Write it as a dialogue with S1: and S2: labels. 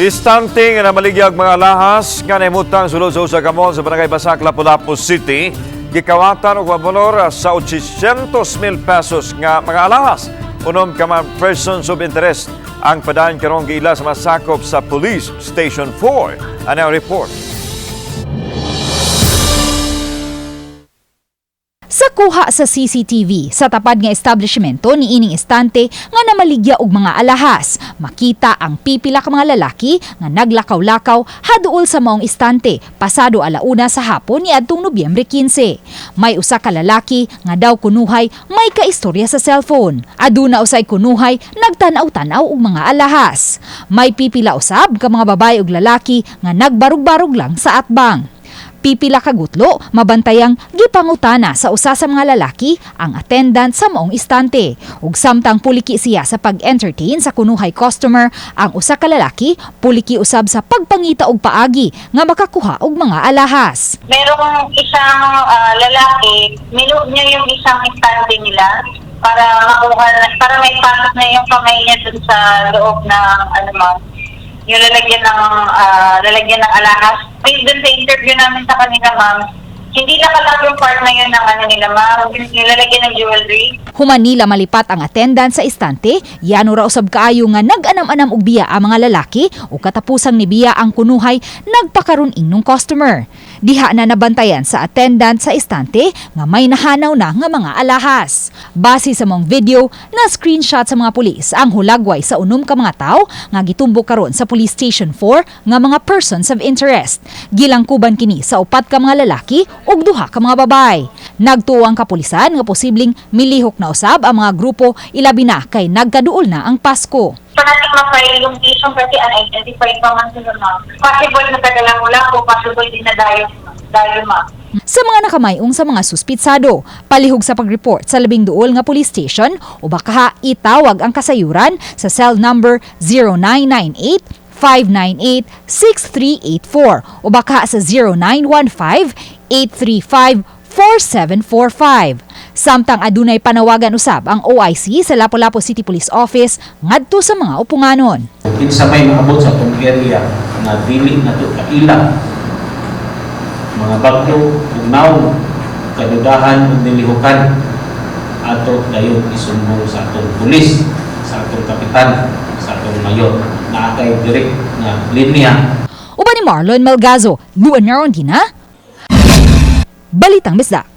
S1: Istante nga namaligyag mga alahas nga nahimutang sulod sa usa ka mall sa Barangay Basak, Lapu-Lapu City, gikawatan og mabalor sa 800 mil pesos nga mga alahas. 6 ka mga persons of interest ang padayon karong giila sa masakop sa Police Station 4. Ano ang report?
S2: Sa kuha sa CCTV sa tapad nga establishmento ni ining istante nga namaligya og mga alahas, makita ang pipila ka mga lalaki nga naglakaw-lakaw haduol sa maong istante pasado 1:00 sa hapon niadtong Nobyembre 15. May usa ka lalaki nga daw kunuhay may kaistorya sa cellphone. Aduna usay kunuhay nagtan-aw-tan-aw og mga alahas. May pipila usab ka mga babae ug lalaki nga nagbarug-barug lang sa atbang. Pipila ka gutlo, mabantayang gipangutana sa usa sa mga lalaki ang attendant sa maong istante. Ug samtang puliki siya sa pag-entertain sa kunuhay customer, ang usa ka lalaki puliki usab sa pagpangita og paagi nga makakuha og mga alahas.
S3: Merong isang lalaki, minuod niya yung isang istante nila para makuha, para may pasok na yung kamay niya dun sa loob ng, ano ma'am, yung lalagyan ng alahas. Based dun sa interview namin sa kanila, ma'am, hindi nakalock yung part na yun ng ano nila, ma'am, yung lalagyan ng jewelry.
S2: Human nila malipat ang attendant sa istante, yano ra usab kaayo nga nag-anam-anam og biya ang mga lalaki ug katapusang nibiya ang kunuhay nagpakaron ingnong customer. Diha na nabantayan sa attendant sa istante nga may nahanaw na nga mga alahas. Base sa mong video na screenshot sa mga pulis ang hulagway sa 6 ka mga tawo nga gitumbok karon sa Police Station 4 nga mga persons of interest. Gilangkuban kini sa 4 ka mga lalaki ug 2 ka mga babae. Nagtuo ang kapulisan nga posibleng milihok na usab ang mga grupo, ilabi na kay nagkaduol na ang Pasko.
S3: Fanatic ma-file yung case kasi unidentified pa man sila, ma'am. Possible na tagalang wala po, possible din na dayo, dayo, ma'am.
S2: Sa mga nakamayong sa mga suspitsado, palihog sa pag-report sa 12 nga police station o baka itawag ang kasayuran sa cell number 0998 598 6384 o baka sa 0915 835 4745. Samtang adunay panawagan usab ang OIC sa Lapu-Lapu City Police Office ngadto sa mga upunganon.
S4: Kinsa may maabot sa atong area nga dili nato kaila, mga bagyo ug nawong kadudahan ug nilihukan, ato dayon isumbong sa atong pulis, sa atong kapitan, sa atong mayor, naa kay direct nga linya.
S2: Uban ni Marlon Malgazo, Luan Merondina, Balitang Bisdak.